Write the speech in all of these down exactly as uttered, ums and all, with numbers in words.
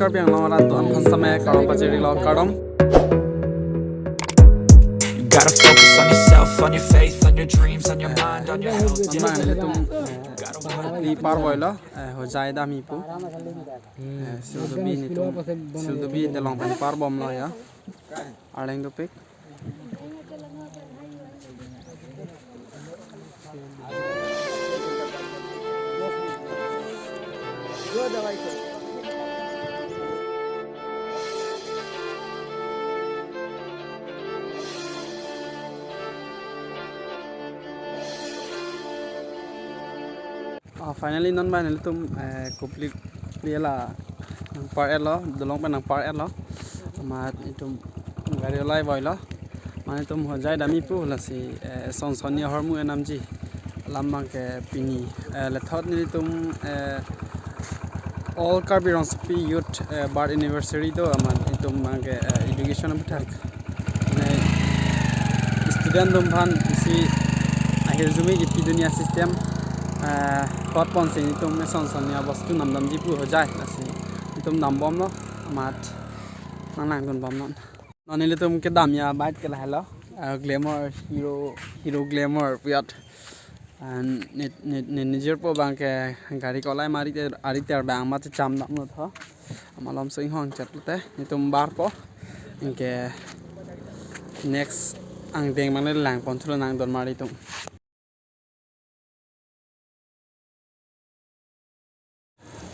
Karbi Anglong arat atum aphan sitame kardom pajirlo, kardom. You gotta focus on yourself, on your faith, on your dreams, on your mind, on your health. Nonbang nelitum, eh, di parvoilo, eh, Hojai damji pu. Eh, Sildobi nelitum, Sildobi delong pen parbomlo ya. Arleng dopik. Ah, finally, nonbang nelitum, eh, Kopili, Kopili la nangpar-etlo, dolong pen nangpar-etlo. Amat itum gari olai voilo. Mane itum Hojai damji pu lasi, eh, son sonni ahormu enamji. Alam abangke pini, eh, lethot nelitum, eh, All Karbi Rongsopi Youth, eh, Birth Anniversary do, amat itum abangke, eh, education aputhak. Mane student atum aphan isi ahirjume kipidun a-system, eh, thot ponsi nelitum eson sonni abostu namdamji pu Hojai, lasi nelitum dambomlo, amat nanglangdunbomnon. Non nelitum kedam a-bike ke lahelo, eh, Glamour, Hero, Hero Glamour pu ajat. Ah, ne, ne, ne, nejirpo abangke gari kolai mari te, ari te abang amat cham damlo tho. Amat malomso inghong chet te, nelitum barpo. Anke next angdeng abang le langpon thulo nang don mari tum.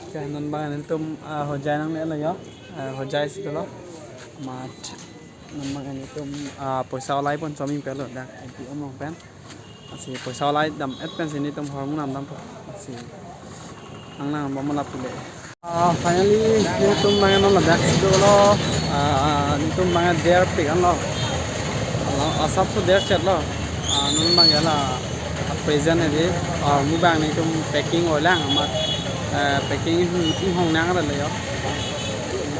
Oke, nonbang nelitum, ah, Hojai nanglelo ya. Ah, Hojai si dolo. Amat nonbang nelitum, ah, poisa olai pon chomi pelo dak A T M along pen. Lasi poisa olai dam-et pensi nelitum ahormu namdampo. Lasi nanglangdunbom la pule. Ah, finally, nelitum abang non ladak si dolo. Ah, nelitum abang der pik anlo. Alo, asapso der chetlo. Ah, non abang la present edi. Ah, mo abang nelitum packing oilang amat, eh, packing inghong nangrelo ya.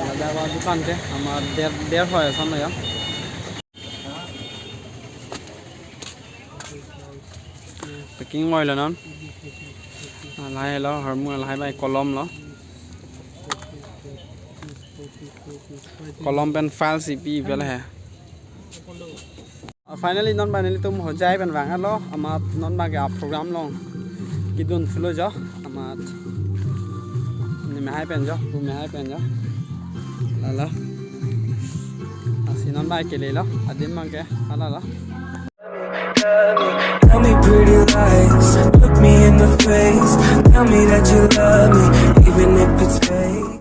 Ladak ba dukan ke amat der, der hoi asonlo ya. Packing oilo non. Lahai lo, ahormu lahai bai kolom lo. Kolom pen file si pi vel he. Ah, finally, nonbang nelitum Hojai pen vanglo, amat nonbang ke a-program along kedun thulo jo, amat ne mehai pen jo, pu mehai pen jo. Lalo. Lasi nonbang kelelo, adim abangke, lalo. Tell me pretty lies, look me in the face. Tell me that you love me.